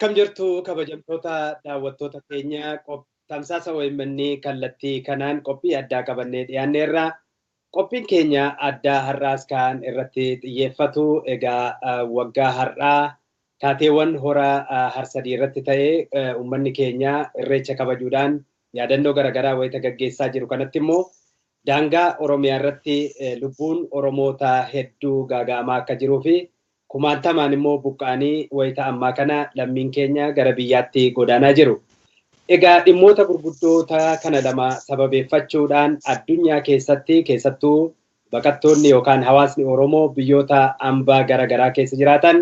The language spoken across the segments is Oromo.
Akkam jirtu kabajamtoota daawwattoota keenya, tamsaasa OMN kallattii kanaan qophii addaa qabannee dhiyaanneerra. Qophiin keenya addaa har'aas kan irratti xiyyeeffatu egaa waggaa har'aa taateewwan hora Harsadii irratti ta'ee uummanni keenya irreecha kabajuudhaan yaadannoo garaagaraa wayita gaggeessaa jiru kanatti immoo daangaa Oromiyaa irratti lubbuun Oromoota hedduu gaaga'amaa akka jiruu fi kumaantamaan immoo buqqa'anii wayita ammaa kana lammiin keenya gara biyyaatti godaanaa jiru. Egaa dhimmoota gurguddoota kana lama sababeeffachuudhaan addunyaa keessatti keessattuu baqattoonni yookaan hawaasni Oromoo biyyoota hambaa garaagaraa keessa jiraatan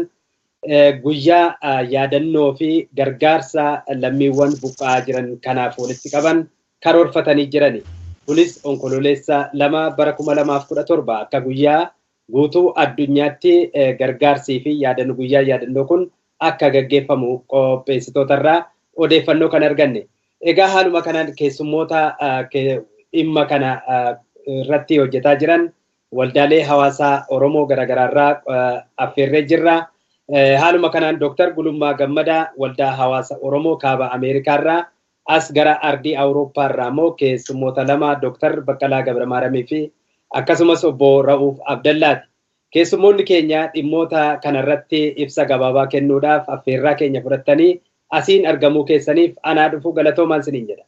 guyyaa yaadannoo fi gargaarsa lammiiwwan buqqa'aa jiran kanaaf walitti qaban karoorfatanii jirani. Kunis Onkololeessa 2 bara 2017 akka guyyaa guutuu addunyaatti gargaarsii fi yaadannoo guyyaa yaadannoo kun akka gaggeeffamu qopheessitoota irraa odeeffannoo kan arganne. Egaa haaluma kanaan keessummoota dhimma kana irratti hojjetaa jiran waldaalee hawaasaa Oromoo garaagaraa irraa affeerree jirra. Haaluma kanaan Dooktar Gulummaa Gammadaa waldaa hawaasa Oromoo kaaba Ameerikaa irraa, as gara ardii Awurooppaa irraa immoo keessummoota lama, Dooktar Baqqalaa Gabramaaramii fi akkasumas obbo Ra'uuf Abdallaati. Keessummoonni keenya dhimmoota kanarratti ibsa gabaabaa kennuudhaaf affeerraa keenya fudhattanii asiin argamuu keessaniif anaa dhufu, galatoomaan isiniin jedha.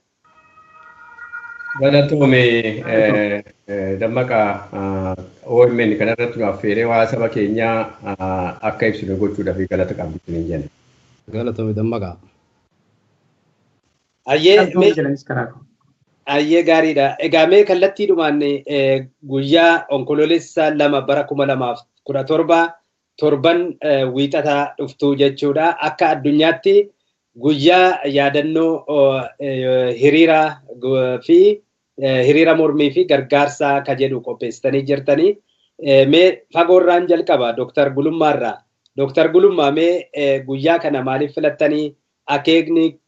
Galatoome Dammaqaa, OMN kanarratti nu affeeree waa saba keenyaa akka ibsinu gochuudhaaf galata qabdu isiniin jenna. Galatoome Dammaqaa. Ayyee, gaariidha. Egaa mee kallattiidhumaan guyyaa Onkololeessa 2 bara 2017, torban wiixataa dhuftuu jechuudha. Akka addunyaatti guyyaa yaadannoo hiriira fi hiriira mormii fi gargaarsa ka jedhu qopheessitanii jirtanii. Mee fagoorraan jalqaba, Dooktar Gulummaarraa. Dooktar Gulummaa, mee guyyaa kana maaliif filattanii, akeekni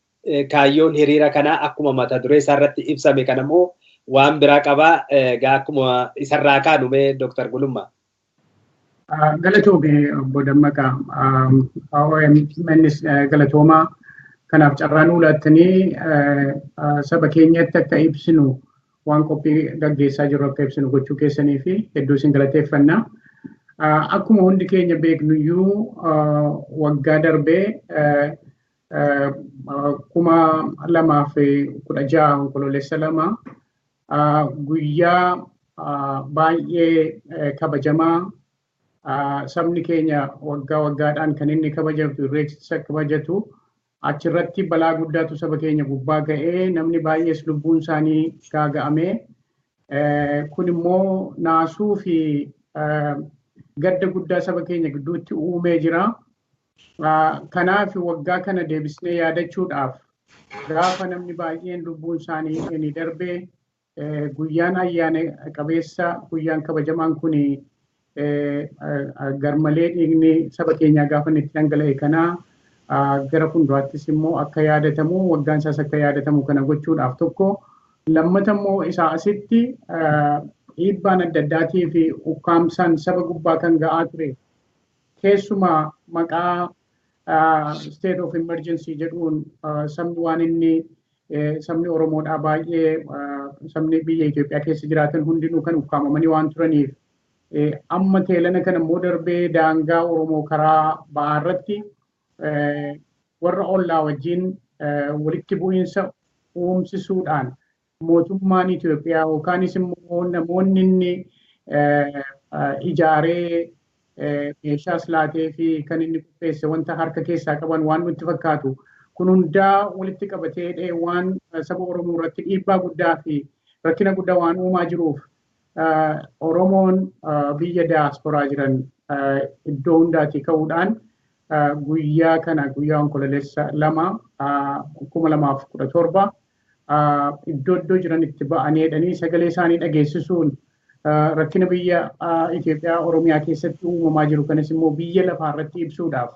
kaayyoon hiriira kanaa akkuma mata duree isaarratti ibsame kana immoo waan biraa qabaa? Egaa akkuma isarraa kaanu, mee Dooktar Gulummaa. Galatoome obbo Dammaqaa. OMNs galatoomaa, kanaaf carraa nuu laattanii saba keenyatti akka ibsinu, waan qophii gaggeessaa jirru akka ibsinu gochuu keessanii fi hedduu isin galateeffanna. Akkuma hundi keenya beeknuyyuu, waggaa darbee 2016 Onkololeessa 2 guyyaa baay'ee kabajamaa sabni keenya waggaa waggaadhaan kan inni kabajatu, irreecha kabajatu, achirratti balaa guddaatu saba keenya gubbaa ga'ee, namni baay'ees lubbuun isaanii gaaga'ame. Kun immoo naasuu fi gadda guddaa saba keenya gidduutti uumee jira. Kanaaf waggaa kana deebisnee yaadachuudhaaf, gaafa namni baay'een lubbuun isaanii ni darbe, guyyaan ayyaana qabeessa, guyyaan kabajamaan kun garmalee dhiigni saba keenyaa gaafa inni itti dhangala'e kana gara fuulduraattis immoo akka yaadatamu, waggaan isaas akka yaadatamu kana gochuudhaaf tokko, lammata immoo isaa asitti dhiibbaan adda addaatii fi ukkaamsaan saba gubbaa kan ga'aa ture, keessumaa maqaa state of emergency jedhuun sabni waan inni sabni Oromoodhaa baay'ee, sabni biyya Itoophiyaa keessa jiraatan hundinuu kan ukkaamamanii waan turaniif, amma teelana kana immoo darbee daangaa Oromoo karaa ba'aa irratti warra ollaa wajjin walitti bu'iinsa uumsisuudhaan mootummaan Itoophiyaa yookaanis immoo namoonni inni ijaaree meeshaas laatee fi kan inni qopheesse wanta harka keessaa qaban waan nutti fakkaatu, kun hundaa walitti qabatee waan saba Oromoo irratti dhiibbaa guddaa fi rakkina guddaa waan uumaa jiruuf, Oromoon biyya diyaasporaa jiran iddoo hundaatii ka'uudhaan guyyaa kana, guyyaa Onkololeessa 2 2017, iddoo iddoo jiranitti ba'anii jedhanii sagalee isaanii dhageessisuun rakkina biyya Itoophiyaa Oromiyaa keessatti uumamaa jiru kanas immoo biyya lafaa irratti ibsuudhaaf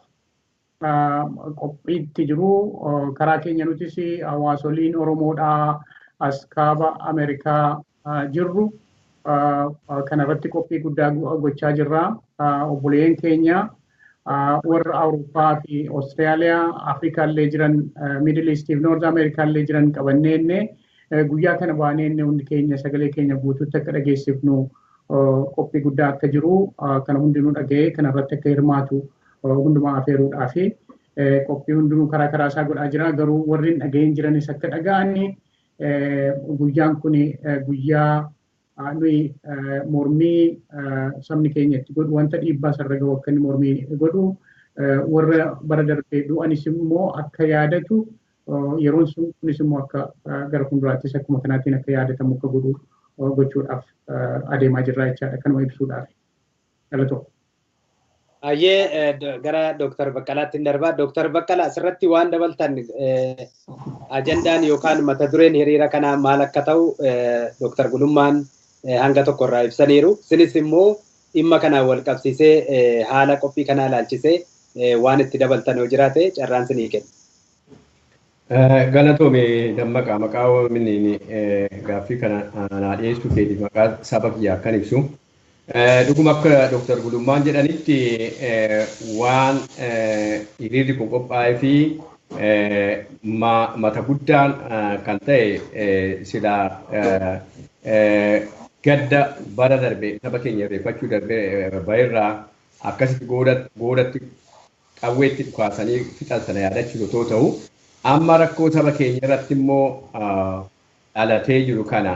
qophiitti jiru. Karaa keenya nutis hawaasoliin Oromoodhaa as kaaba Ameerikaa jirru kanarratti qophii guddaa gochaa jirra. Obboleeyyan keenya Warra Awurooppaa fi Austraaliyaa, Afrikaa illee jiran, Middle East fi North America illee jiran qabannee guyyaa kana baanee hundi keenya sagalee keenya guutuutti akka dhageessifnu qophii guddaa akka jiru kana hundinuu dhaga'ee kana irratti akka hirmaatu hundumaa afeeruudhaa fi qophii hundinuu karaa karaa isaa godhaa jira. Garuu warri hin dhaga'in jiranis akka dhaga'ani, guyyaan kun guyyaa nuyi mormii sabni keenya itti godhu, wanta dhiibbaa sarara gahu akka inni mormii godhu, warra bara darbee du'anis immoo akka yaadatu, yeroon sun kunis immoo akka gara fuulduraattis akkuma kanaatiin akka yaadatamu akka godhu gochuudhaaf adeemaa jirra jechaadha, kanuma ibsuudhaaf. Galatoo. Ayyee, gara Dooktar Baqqalaatti hin darbaa. Dooktar Baqqalaa, asirratti waan dabaltan, ajandaan yookaan mata dureen hiriira kanaa maal akka ta'u Dooktar Gulummaan hanga tokko irraa ibsaniiru. Isinis immoo dhimma kanaan wal qabsiisee haala qophii kanaa ilaalchisee waan itti dabaltan yoo jiraate carraan sinii kenna. Galatoome Dammaqaa, maqaa OMN gaaffii kana naa dhiyeessuu keetiif maqaa saba kiyyaa akkan ibsu. Dhuguma akka Dooktar Gulummaan jedhanitti, waan hiriirri kun qophaa'ee fi mata guddaan kan ta'e silaa gadda bara darbe saba keenya irreeffachuu darbe bahirraa akkasitti goodatti qawweetti dhukaasanii fixan sana yaadachuu otoo ta'u, amma rakkoo saba keenya irratti immoo dhalatee jiru kana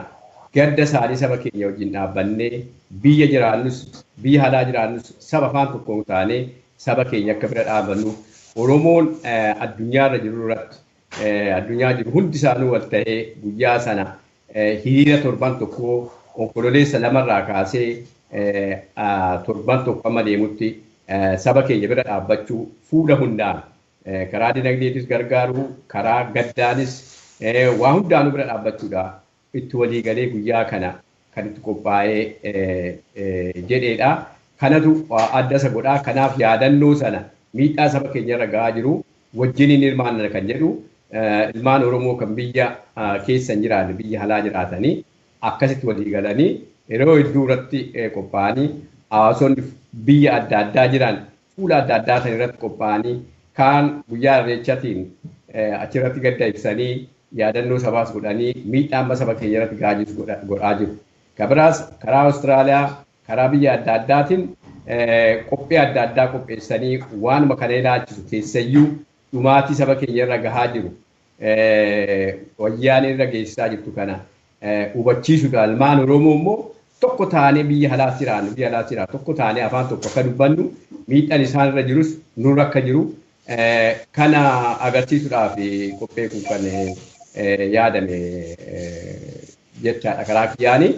gadda isaanii saba keenya wajjin dhaabbannee, biyya jiraannus biyya alaa jiraannus saba afaan tokkoon taanee saba keenya akka bira dhaabbannuuf, Oromoon addunyaarra jiru irratti addunyaa jiru hundi isaanuu wal ta'ee guyyaa sana hiriira torban tokkoo Onkololeessa 2rraa kaasee torban tokko amma deemutti saba keenya bira dhaabbachuu, fuula hundaan karaa dinagdeetis gargaaruu, karaa gaddaanis waa hundaanuu bira dhaabbachuudha itti walii galee guyyaa kana kan itti qophaa'ee jedheedha. Kanatu adda isa godhaa. Kanaaf yaadannoo sana miidhaa saba keenya irra gahaa jiru wajjiniin hirmaanna kan jedhu, ilmaan Oromoo kan biyya keessa hin jiraanne biyya alaa jiraatanii akkasitti walii galanii yeroo hedduu irratti qophaa'anii, hawaasonni biyya adda addaa jiran fuula adda addaa san irratti qophaa'anii, kaan guyyaa irreechaatiin achirratti gadda ibsanii, yaadannoo sabaas godhanii, miidhaa amma saba keenya irratti gahaa jiru godhaa jiru. Kabiraas karaa Awustiraaliyaa, karaa biyya adda addaatiin qophii adda addaa qopheessanii waanuma kana ilaalchisu, keessayyuu dhumaatii saba keenya irra gahaa jiru wayyaanee irra geessisaa jirtu kana hubachiisuudhaan, ilmaan Oromoo immoo tokko taanee biyya alaas jiraannu tokko taanee afaan tokko akka dubbannu, miidhaan isaan irra jirus nurra akka jiru kana agarsiisuudhaaf qophee kun kan yaadame jechaadha karaa kiyyaanii.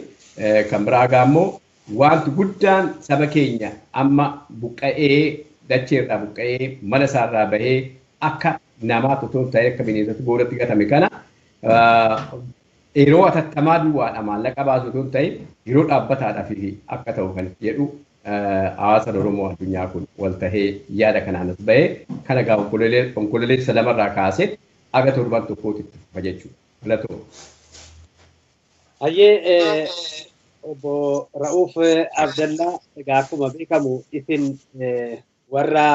Kan biraa immoo wanti guddaan saba keenya amma buqqa'ee, dacheerraa buqqa'ee, mana isaarraa bahee, akka namaa otoo ta'e akka bineensatti boodatti gatame kana yeroo atattamaa duwwaadha maallaqa baasu otoo ta'e yeroo dhaabbataadhaaf akka ta'u kan jedhu, hawaasa Oromoo addunyaa kun wal tahee yaada kanaan as bahee kana gaa Onkololeessa 2rraa kaasee aga torban tokkootti itti fufa jechuudha. Galatoo. Hayyee, obbo Ra'uuf Abdallaa, egaa akkuma beekamu isin warra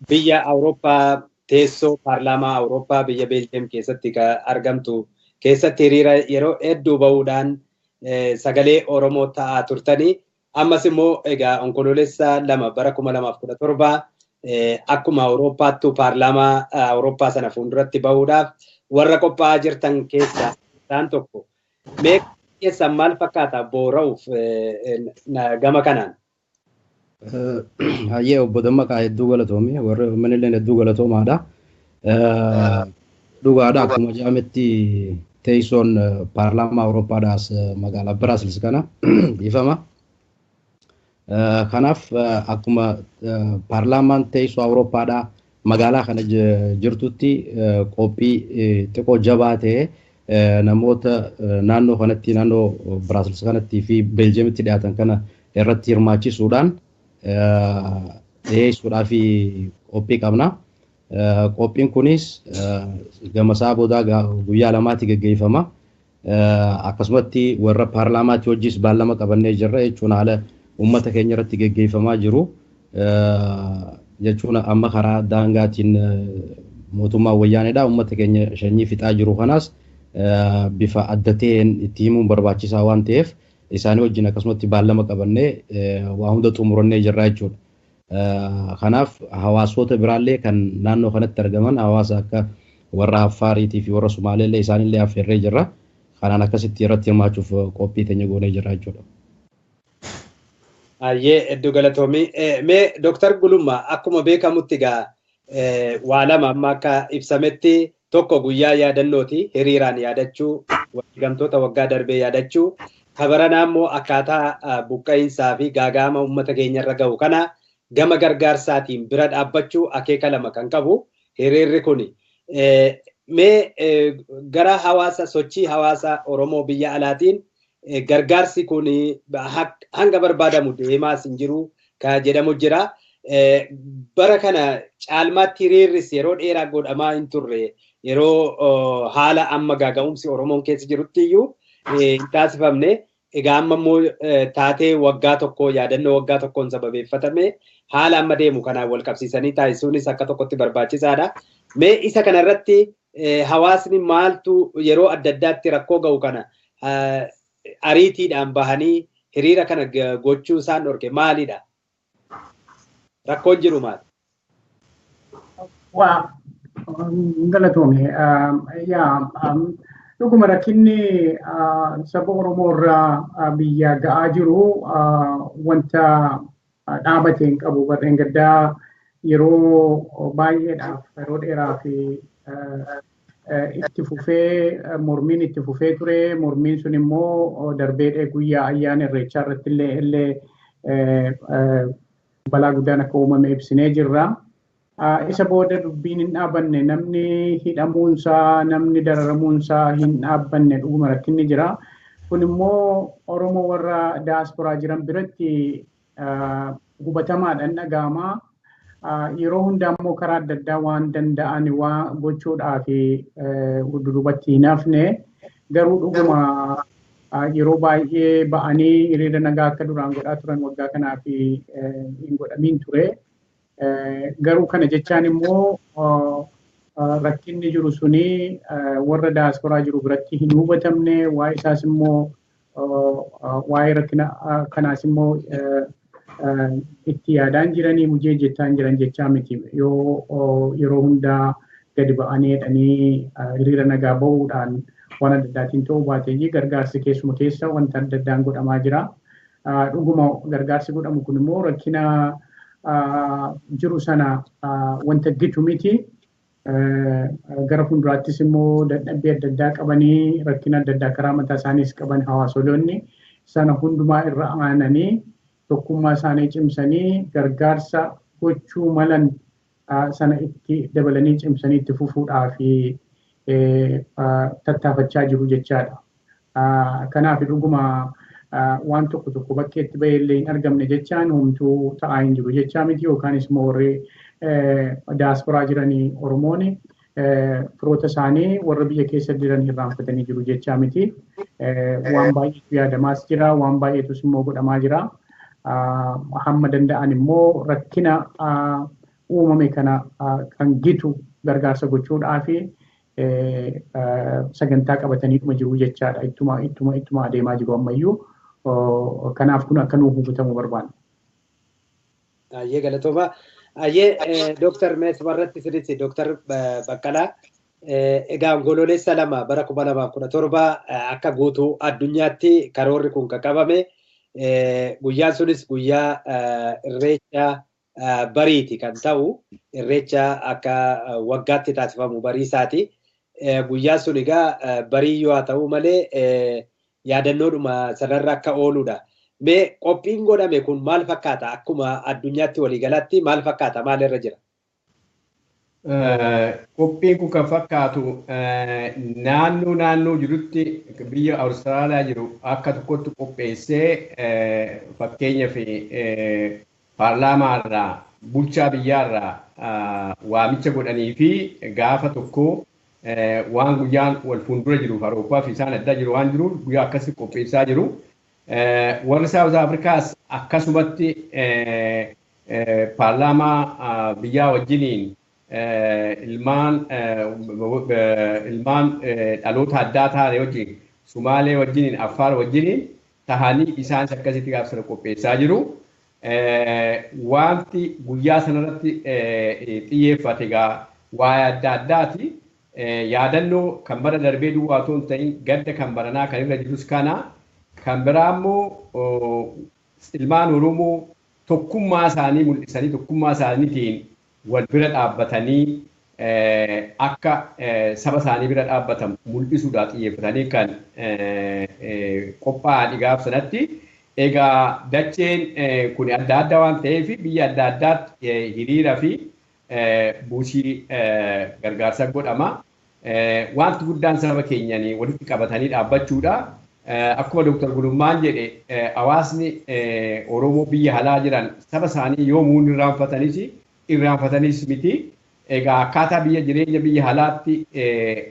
biyya Awurooppaa, teessoo paarlaamaa Awurooppaa biyya Beeljeem keessatti argamtu keessatti hiriira yeroo hedduu bahuudhaan sagalee Oromoo ta'aa turtanii, ammas immoo egaa Onkoloolessa 2 bara 2017 akkuma Awurooppaattu paarlaamaa Awurooppaa sana fuulduratti bahuudhaaf warra qophaa'aa jirtan keessaa isaan tokko. Mee keessan maal fakkaata boora'uuf gama kanaan? Hayyee, obbo Dammaqaa, hedduu galatoomi. Warri manilleen hedduu galatoomaadha. Dhugaadha, akkuma jedhametti teessoon paarlaamaa Awurooppaadhaas magaalaa Biraasils kana dhiifama. Kanaaf akkuma paarlaamaan teessoo Awurooppaadhaa magaalaa kana jirtutti qophii xiqqoo jabaa ta'e namoota naannoo kanatti, naannoo Biraasils kanatti fi Beeljeemitti dhiyaatan kana irratti hirmaachisuudhaan dhiyeessuudhaaf qophii qabna. Qophiin kunis gama isaa boodaa guyyaa lamaatti geggeeffama. Akkasumatti warra paarlaamaatti wajjis baallama qabannee jirra jechuun haala uummata keenya irratti geggeeffamaa jiru. Jechuun amma karaa daangaatiin mootummaa wayyaaneedha. Uummata keenya sanyii fixaa jiru kanaas bifa adda ta'een itti himuun barbaachisaa waan ta'eef isaanii wajjin akkasumatti baallama qabannee waa hunda xumurannee jirra jechuudha. Kanaaf hawaasota biraallee kan naannoo kanatti argaman hawaasa akka warra Affaariitii fi warra Sumaaleellee isaanillee affeerree jirra. Kanaan akkasitti irratti hirmaachuuf qophii teenya goonee jirra jechuudha. Ayyee, hedduu galatoomii. Mee Dooktar Gulummaa, akkuma beekamutti egaa waa lama amma akka ibsametti, tokko guyyaa yaadannooti, hiriiraan yaadachuu, wareegamtoota waggaa darbee yaadachuu, kabaranaa immoo akkaataa buqqa'iinsaa fi gaagaama uummata keenya irra gahu kana gama gargaarsaatiin bira dhaabbachuu, akeeka lama kan qabu hiriirri kuni. Mee gara hawaasa sochii hawaasa Oromoo biyya alaatiin gargaarsi kun hanga barbaadamu deemaas hin jiru ka jedhamu jira. Bara kana caalmaatti hiriirris yeroo dheeraa godhamaa hin turre, yeroo haala amma gaaga'umsi Oromoon keessa jirutti iyyuu hin taasifamne. Egaa amma immoo taatee waggaa tokko, yaadannoo waggaa tokkoon sababeeffatame, haala amma deemu kanaan wal qabsiisanii taasisuunis akka tokkotti barbaachisaadha. Mee isa kanarratti hawaasni maaltu yeroo adda addaatti rakkoo ga'u kana ariitiidhaan bahanii hiriira kana gochuu isaan dhorke maalidha? Rakkoon jiru maali? Waa galatoome. Yaa, dhuguma rakkinni saba Oromoo irraa biyya ga'aa jiru wanta dhaabate hin qabu. Barreen gaddaa yeroo baay'eedhaaf, yeroo dheeraaf itti fufee, mormiin itti fufee ture. Mormiin sun immoo darbee guyyaa ayyaana irreechaa irratti illee balaa guddaan akka uumame ibsinee jirra. Isa booda dubbiin hin dhaabanne, namni hidhamuunsaa, namni dararamuunsaa hin dhaabbanne, dhuguma rakkinni jira. Kun immoo Oromoo warra daasporaa jiran biratti hubatamaadhaan dhaga'ama. Yeroo hundaa immoo karaa adda addaa waan danda'an waa gochuudhaaf dudubatti hin hafne, garuu dhuguma yeroo baay'ee ba'anii hiriira nagaa akka duraan godhaa turan waggaa kanaaf hin godhamiin ture. Garuu kana jechaan immoo rakkinni jiru suni warra daasporaa jiru biratti hin hubatamne, waa'ee isaas immoo, waa'ee rakkina kanaas immoo itti yaadaan jiranii hojii hojjechaa jiran jechaa miti. Yoo yeroo hundaa gadi ba'anii jedhanii hiriira nagaa ba'uudhaan waan adda addaatiin ta'uu baatee, gargaarsi keessuma keessa wanta adda addaan godhamaa jira. Dhuguma gargaarsi godhamu kun immoo rakkina jiru sana wanta gitu miti. Gara fuulduraattis immoo dadhabbii adda addaa qabanii, rakkina adda addaa karaa mataa isaaniis qaban, hawaasoloonni sana hundumaa irra aananii tokkummaa isaanii cimsanii gargaarsa gochuu malan sana itti dabalanii cimsanii itti fufuudhaa fi tattaafachaa jiru jechaadha. Kanaaf dhuguma waan tokko tokko bakkeetti bahee illee hin argamne jechaan homtuu ta'aa hin jiru jechaa miti, yookaanis immoo warri daasporaa jiranii Oromoon firoota isaanii warra biyya keessa jiran hirraanfatanii jiru jechaa miti. Waan baay'eetu yaadamaas jira, waan baay'eetus immoo godhamaa jira. Hamma danda'an immoo rakkina uumame kana kan gitu gargaarsa gochuudhaa fi sagantaa qabatanii jiru jechaadha. Ittuma ittuma ittuma adeemaa jiru ammayyuu. Kanaaf kun akka nuuf hubatamu barbaanna. Ayyee, galatooma. Ayyee, Dooktar Meesuma irratti sirriitti Dooktar Baqqalaa. Egaa Onkoloolessa 2 bara 2017 akka guutuu addunyaatti karoorri kun kan qabame. Guyyaan sunis guyyaa irreecha bariiti kan ta'u, irreecha akka waggaatti taasifamu bariisaati. Guyyaan sun egaa barii yoo haa ta'u malee yaadannoodhuma sanarra akka ooludha. Mee qophiin godhame kun maal fakkaata? Akkuma addunyaatti waliigalatti maal fakkaata? Maal irra jira? Qophiin kun kan fakkaatu naannoo naannoo jirutti biyya Awustiraaliyaa jiru akka tokkotti qopheessee, fakkeenyaaf paarlaamaarraa, bulchaa biyyaarraa waamicha godhanii fi gaafa tokko waan guyyaan wal fuuldura jiruuf Awurooppaa fi isaan addaa jiru waan jiruuf guyyaa akkasii qopheessaa jiru. Warri Saawuz Afrikaas akkasumatti Paarlaamaa biyyaa wajjiniin ilmaan ilmaan dhaloota addaa taane wajjin Sumaalee wajjiniin Affaar wajjiniin tahanii isaanis akkasitti gaaf sana qopheessaa jiru. Wanti guyyaa sanarratti xiyyeeffate egaa waa'ee adda addaati. Yaadannoo kan bara darbee duwwaa otoo hin ta'in gadda kan baranaa kan irra jirus kana. Kan biraa immoo ilmaan Oromoo tokkummaa isaanii mul'isanii tokkummaa isaaniitiin wal bira dhaabbatanii akka saba isaanii bira dhaabbatan mul'isuudhaaf xiyyeeffatanii kan qophaa'an gaaf sanatti. Egaa dacheen kun adda adda waan ta'eef biyya adda addaatti hiriira fi buusii gargaarsa godhama. Wanti guddaan saba keenyaan walitti qabatanii dhaabbachuudha. Akkuma Dooktar Gulummaan jedhe hawaasni Oromoo biyya alaa jiran saba isaanii yoomuu irraanfatanis irraanfatanis miti. Egaa akkaataa biyya jireenya biyya alaatti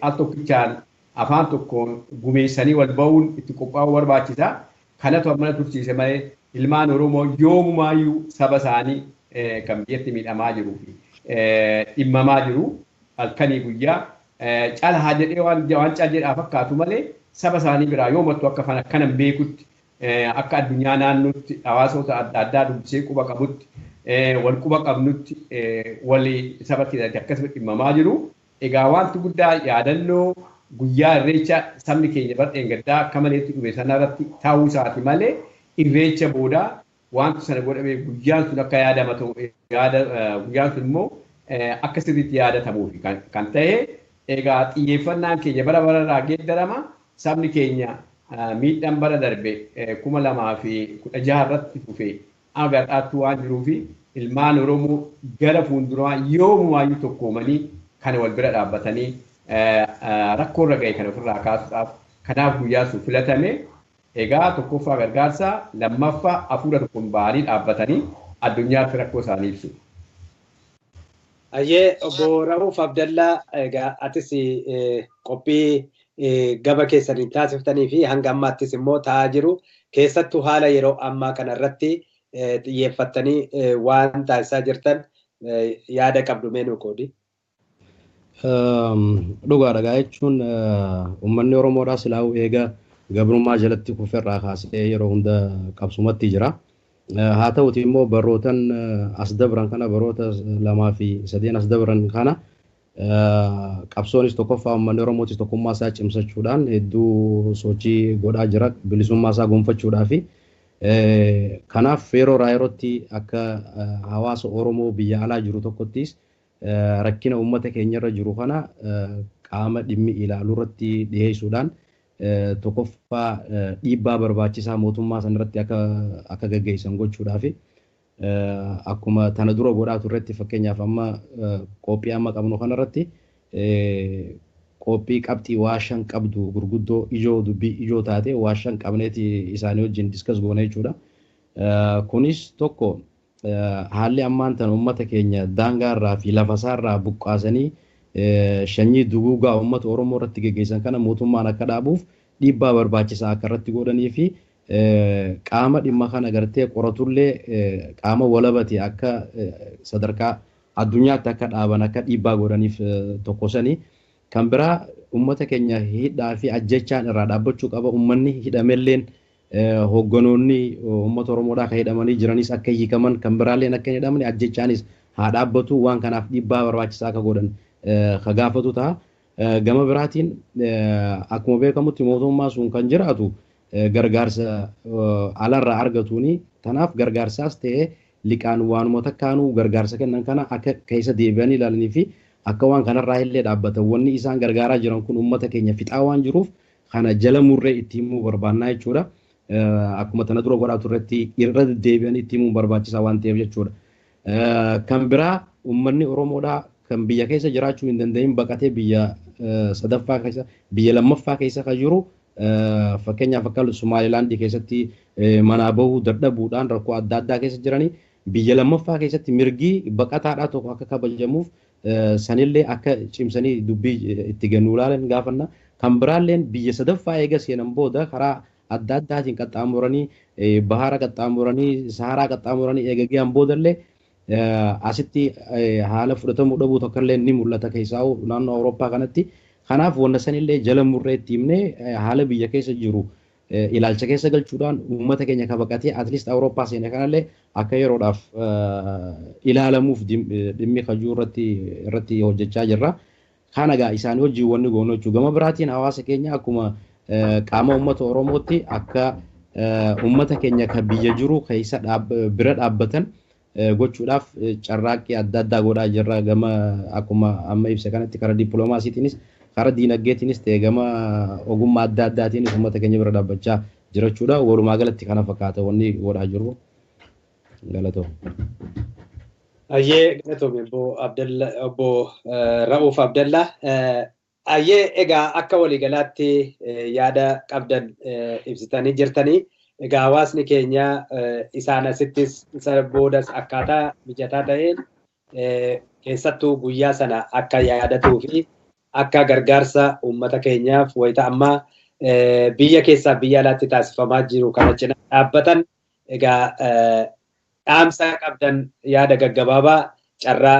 al tokkichaan afaan tokkoon gumeessanii wal ba'uun itti qophaa'uu barbaachisa. Kanatu ammana tursiise malee ilmaan Oromoo yoomumaayyuu saba isaanii kan biyyatti miidhamaa jiruu fi dhimmamaa jiru halkanii guyyaa calhaa jedhee waan cal jedhaa fakkaatu malee saba isaanii biraa yoomattu akka afaan akkanan beekutti akka addunyaa naannootti hawaasota adda addaa dubbisee quba qabutti wal quba qabnutti walii saba keessatti akkasuma dhimmamaa jiru. Egaa wanti guddaa yaadannoo guyyaa irreecha sabni keenya bardheen gaddaa akka maleetti dhume sanarratti taa'uu isaati malee irreecha booda wanti sana godhamee guyyaan sun akka yaadamatu guyyaan sun immoo akka sirriitti yaadatamuuf kan ta'e egaa xiyyeeffannaan keenya bara bararraa geeddarama sabni keenya miidhaan bara darbe 2016 irratti fufee hanga har'aatti waan jiruufi ilmaan Oromoo gara fuulduraa yoomumaayyuu tokkoomanii kana wal bira dhaabbatanii rakkoo irra ga'e kana ofirraa kaasuudhaaf kanaaf guyyaa sun filatame. Egaa tokkoffaa gargaarsa lammaffaa hafuura tokkoon ba'anii dhaabbatanii addunyaatti rakkoo isaanii ibsu. Ayyee obbo Ra'uuf Abdallaa egaa atis qophii gaba keessaniin taasiftanii fi hanga ammaattis immoo ta'aa jiru keessattuu haala yeroo ammaa kanarratti xiyyeeffattanii waan taasisaa jirtan yaada qabdu mee nuu qoodi. Dhugaadha gaa jechuun uummanni Oromoodhaa silaa'uu eega gabrummaa jalatti kuferraa kaasee yeroo hunda qabsumatti jira. Haa ta'uti immoo barootan as dabran kana baroota 2 fi 3 as dabran kana qabsoonis tokkoffaa uummanni Oromootis tokkummaa isaa cimsachuudhaan hedduu sochii godhaa jira bilisummaa isaa gonfachuudhaafi. Kanaaf yeroo irraa yerootti akka hawaasa Oromoo biyya alaa jiru tokkottis rakkina uummata keenyarra jiru kana qaama dhimmi ilaaluu irratti dhiyeessuudhaan tokkoffaa dhiibbaa barbaachisaa mootummaa sanarratti akka gaggeessan gochuudhaafi akkuma tana dura godhaa turretti fakkeenyaaf amma qophii amma qabnu kanarratti qophii qabxii waa 5 qabdu gurguddoo ijoo dubbii ijoo taate waa 5 qabneeti isaanii wajjin diskas goone jechuudha. Kunis tokko haalli ammaan tan uummata keenya daangaarraa fi lafasaarraa buqqaasanii sanyii duguugaa uummata Oromoo irratti gaggeessan kana mootummaan akka dhaabuuf dhiibbaa barbaachisaa akka irratti godhanii fi qaama dhimma kana gartee qoratullee qaama walabate akka sadarkaa addunyaatti akka dhaaban akka dhiibbaa godhaniif tokkosanii. Kan biraa uummata keenya hidhaa fi ajjechaan irraa dhaabbachuu qaba. Uummanni hidhamelleen hoogganoonni uummata Oromoodhaa kan hidhamanii jiranis akka hiikaman kan biraalleen akka hin hidhamne ajjechaanis haa dhaabbatu waan kanaaf dhiibbaa barbaachisaa akka godhan ka gaafatu ta'a. Gama biraatiin akkuma beekamutti mootummaa sun kan jiraatu gargaarsa alarraa argatuuni. Kanaaf gargaarsaas ta'ee liqaan waanuma takkaanuu gargaarsa kennan kana akka keessa deebi'anii ilaalanii fi akka waan kanarraa illee dhaabbatan wanni isaan gargaaraa jiran kun uummata keenya fixaa waan jiruuf kana jala murree itti himuu barbaannaa jechuudha. Akkuma tana dura godhaa turretti irra deddeebi'anii itti himuun barbaachisaa waan ta'eef jechuudha. Kan biraa uummanni Oromoodhaa kan biyya keessa jiraachuu hin danda'in baqatee biyya sadaffaa keessa biyya lammaffaa keessa kan jiru fakkeenyaaf akka Somaalilaandii keessatti manaa bahuu dadhabuudhaan rakkoo adda addaa keessa jiranii biyya lammaffaa keessatti mirgi baqataadhaa tokko akka kabajamuuf sanillee akka cimsanii dubbii itti kennuu ilaalan gaafanna. Kan biraalleen biyya sadaffaa eega seenan booda karaa adda addaatiin qaxxaamuranii bahara qaxxaamuranii saharaa qaxxaamuranii eega gahan boodallee Asitti haala fudhatamuu dhabuu tokkollee ni mul'ata keessaa naannoo Awurooppaa kanatti. Kanaaf wanta sanillee jala murree itti himnee haala biyya keessa jiru ilaalcha keessa galchuudhaan uummata keenya ka baqatee at least Awurooppaa seene kanallee akka yeroodhaaf ilaalamuuf dhimmi kajuu irratti hojjechaa jirra. Kana egaa isaanii wajjin wanni goonu jechuudha. Gama biraatiin hawaasa keenya akkuma qaama uummata Oromootti akka uummata keenya ka biyya jiru keessa bira dhaabbatan gochuudhaaf carraaqqii adda addaa godhaa jirra. Gama akkuma amma ibsa kanatti karaa dippiloomaasiitiinis karaa diinagdeetiinis ta'e gama ogummaa adda addaatiinis uummata keenya bira dhaabbachaa jirachuudha. Walumaa galatti kana fakkaata wanni godhaa jirru. Galatoom. Ayyee galatoome obbo Ra'uuf Abdallaa. Ayyee egaa akka waliigalaatti yaada qabdan ibsitanii jirtanii. Egaa hawaasni keenya isaan asittis isa boodas akkaataa mijataa ta'een keessattuu guyyaa sana akka yaadatuu fi akka gargaarsa uummata keenyaaf wayita ammaa biyya keessaa biyya alaatti taasifamaa jiru kana cina dhaabbatan egaa dhaamsa qabdan yaada gaggabaabaa carraa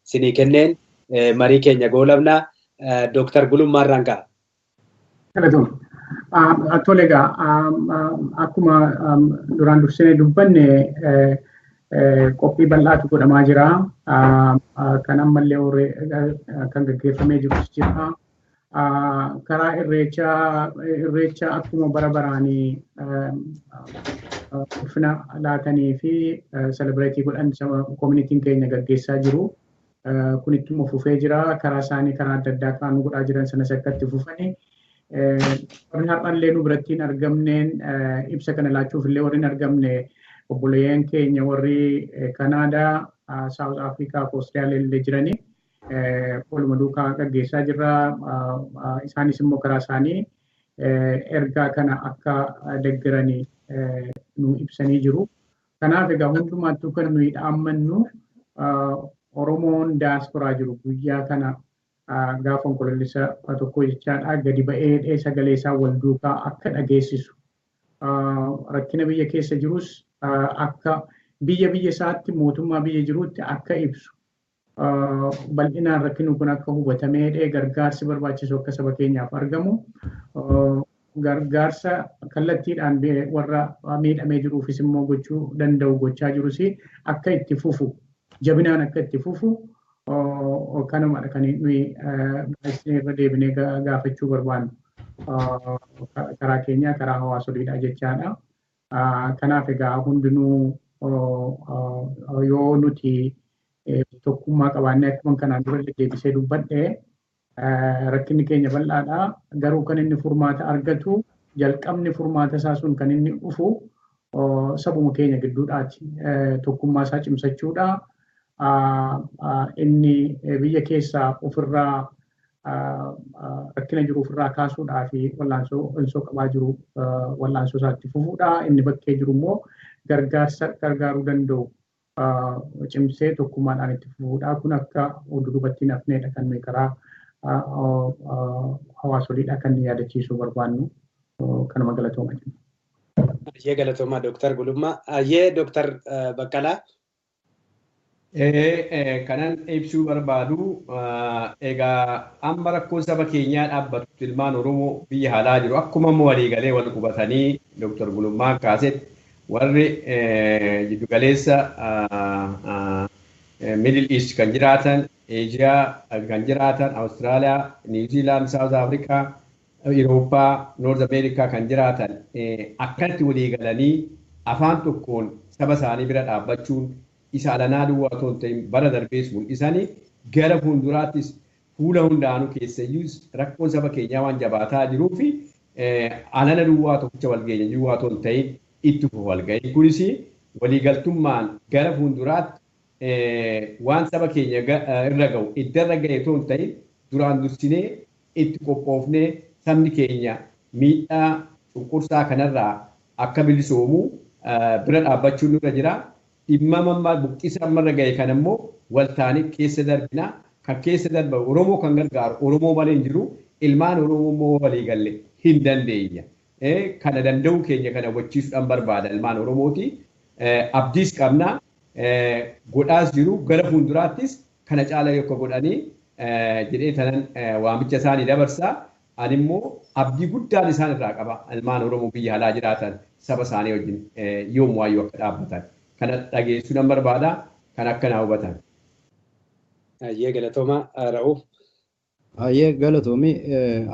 sinii kenneen marii keenya goolabna. Dooktar Gulummaa irraan ka'a. Galatoom. Tole egaa akkuma duraan dursinee dubbanne qophii bal'aatu godhamaa jira. Kan ammallee kan gaggeeffamee jirus jira. Karaa irreechaa akkuma bara baraanii ulfina laatanii fi selebireetii godhan koominitiin keenya gaggeessaa jiru. Kun ittuma fufee jira. Karaa isaanii karaa adda addaa kan godhaa jiran sanas akka itti fufanii. Warri har'allee nu biratti hin argamneen ibsa kana laachuuf illee warri hin argamne obboleeyyan keenya warri Kanaadaa, Saawuz Afrikaa fi Austraaliyaa illee jiranii waluma duukaa gaggeessaa jirra. Isaanis immoo karaa isaanii ergaa kana akka deeggaranii nu ibsanii jiru. Kanaaf egaa hundumaattuu kan nuyi dhaammannu Oromoon daasporaa jiru guyyaa kana gaafa Onkoloolessa 1 jechaadha gadi ba'ee sagalee isaa wal duukaa akka dhageessisu. Rakkina biyya keessa jirus akka biyya biyya isaatti mootummaa biyya jiruutti akka ibsu. Bal'inaan rakkinni kun akka hubatamee gargaarsi barbaachisu akka saba keenyaaf argamu. Gargaarsa kallattiidhaan warra miidhamee jiruufis immoo gochuu danda'u gochaa jirus akka itti fufu jabinaan akka itti fufu kanumadha kan nuyi irra deebinee gaafachuu barbaannu karaa keenyaa karaa hawaasoliidha jechaadha. Kanaaf egaa hundinuu yoo nuti tokkummaa qabaannee akkuma kanaan dura deddeebisee dubbadhe rakkinni keenya bal'aadha. Garuu kan inni furmaata argatu jalqabni furmaata isaa sun kan inni dhufu sabuma keenya gidduudhaati. Tokkummaa isaa cimsachuudha. Inni biyya keessaa ofirraa rakkina jiru ofirraa kaasuudhaa fi wallaansoo qabaa jiru wallaansoo isaatti fufuudha. Inni bakkee jiru immoo gargaarsa gargaaruu danda'u cimsee tokkummaadhaan itti fufuudha. Kun akka dudubatti hin hafneedha kan nuyi karaa hawaasoliidha kan yaadachiisuu barbaannu. Kanuma galatooma jenna. Ayyee galatoomaa Dooktar Gulummaa. Ayyee Dooktar Baqqalaa. Kanan ibsuu barbaadu egaa amma rakkoon saba keenyaa dhaabbatu ilmaan Oromoo biyya alaa jiru akkuma amma waliigalee wal qubatanii Dooktar Gulummaan kaasetti warri giddugaleessa Middle East kan jiraatan, Eeshiyaa kan jiraatan, Awustiraaliyaa, Niw Ziilaand, Saawuz Afrikaa, Awurooppaa, Noorz Ameerikaa kan jiraatan akkatti waliigalanii afaan tokkoon saba isaanii bira dhaabbachuun isa alanaa duwwaa otoo hin ta'in bara darbees mul'isanii gara fuulduraattis fuula hundaanuu keessayyuu rakkoon saba keenyaa waan jabaataa jiruu fi alana duwwaa tokkicha walgeenya duwwaa otoo hin ta'in itti fufu walga'ii. Kunis waliigaltummaan gara fuulduraatti waan saba keenya irra ga'u iddarra ga'e otoo hin ta'in duraan dursinee itti qophoofnee sabni keenya miidhaa cunqursaa kanarraa akka bilisoomu bira dhaabbachuun nurra jira. Dhimma ammaa buqqisa ammarra ga'e kan immoo waltaanii keessa darbina. Kan keessa darba Oromoo kan gargaaru Oromoo malee hin jiru. Ilmaan Oromoo immoo walii galle hin dandeenya. Kana danda'uu keenya kana hubachiisuudhaan barbaada ilmaan Oromooti. Abdiis qabna. Godhaas jiru gara fuulduraattis kana caala yakka godhanii jedhee tanan waamicha isaanii dabarsaa. Ani immoo abdii guddaan isaan irraa qaba. Ilmaan Oromoo biyya alaa jiraatan saba isaanii wajjin yoom waayyuu akka dhaabbatan. Kana dhageessuu nan barbaada. Kan akkanaa hubatan. Ayyee galatooma Ra'uuf. Ayyee galatoomi.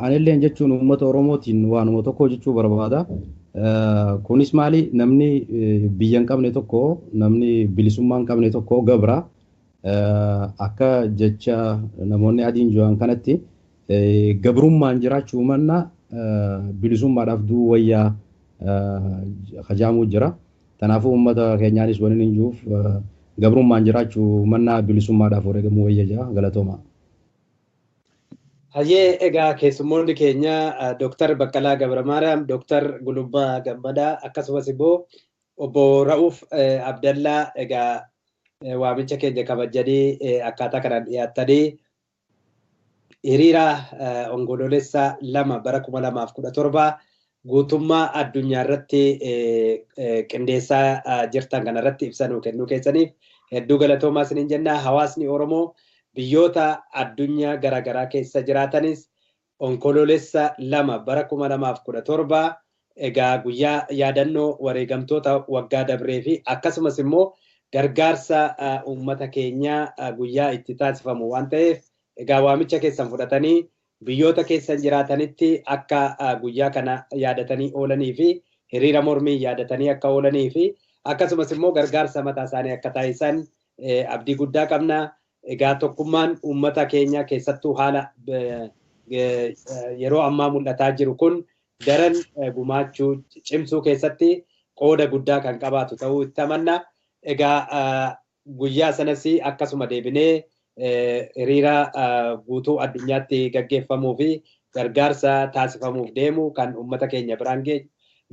Anillee jechuun uummata Oromootiin waanuma tokko jechuu barbaada. Kunis maali namni biyya hin qabne tokko namni bilisummaa hin qabne tokko gabra. Akka jecha namoonni adiin jiran kanatti gabrummaan jiraachuu manna bilisummaadhaaf du'uu wayyaa hajaamuu jira. Kanaafuu uummata keenyaanis waliin hin jiruuf gabrummaan jiraachuu mannaa bilisummaadhaaf wareegamuu wayya jira galatooma. Hayyee egaa keessummoonni keenya Dooktar Baqqalaa Gabramaariyaam, Dooktar Gulubbaa Gammadaa akkasumas immoo obbo Ra'uuf Abdallaa egaa waamicha keenya kabajanii akkaataa kanaan dhiyaattanii hiriira onkoloolessa 2 bara 2017 guutummaa addunyaa irratti qindeessaa jirtan kanarratti ibsa nuu kennuu keessaniif hedduu galatoomaa isiniin jenna. Hawaasni Oromoo biyyoota addunyaa garaagaraa keessa jiraatanis onkoloolessa 2 bara 2017 egaa guyyaa yaadannoo wareegamtoota waggaa dabree fi akkasumas immoo gargaarsa uummata keenyaa guyyaa itti taasifamu waan ta'eef egaa waamicha keessan fudhatanii biyyoota keessan jiraatanitti akka guyyaa kana yaadatanii oolanii fi hiriira mormii yaadatanii akka oolanii fi akkasumas immoo gargaarsa mataa isaanii akka taasisan abdii guddaa qabna. Egaa tokkummaan uummata keenya keessattuu haala yeroo ammaa mul'ataa jiru kun daran gumaachuu cimsuu keessatti qooda guddaa kan qabaatu ta'uu itti amanna. Egaa guyyaa sanas akkasuma deebinee hiriira guutuu addunyaatti gaggeeffamuu fi gargaarsa taasifamuuf deemu kan uummata keenya biraan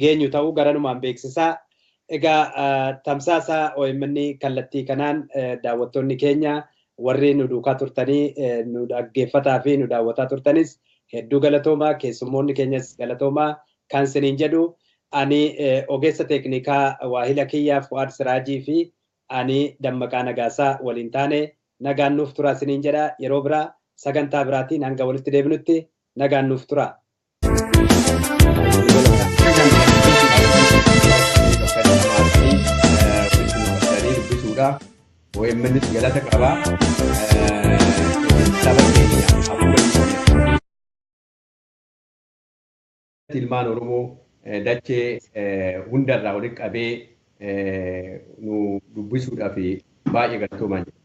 geenyu ta'uu garanumaan beeksisaa. Egaa tamsaasa OMN kallattii kanaan daawwattoonni keenya warri nu duukaa turtanii nu dhaggeeffataa fi nu daawwataa turtanis hedduu galatoomaa keessummoonni keenyas galatoomaa kan siniin jedhu ani ogeessa teeknikaa Waahila Kiyyaa Fu'aad Siraajii fi ani Dammaqaa Nagaasaa waliin taane nagaan nuuf turaa siniin jedha yeroo biraa sagantaa biraatiin hanga walitti deebinutti nagaan nuuf turaa. Dubbisuudha. OMNs galata qaba. Saba keenya hafuura ilmaan Oromoo dachee hundarraa walitti qabee nu dubbisuudhaaf baay'ee galatoomaa jira.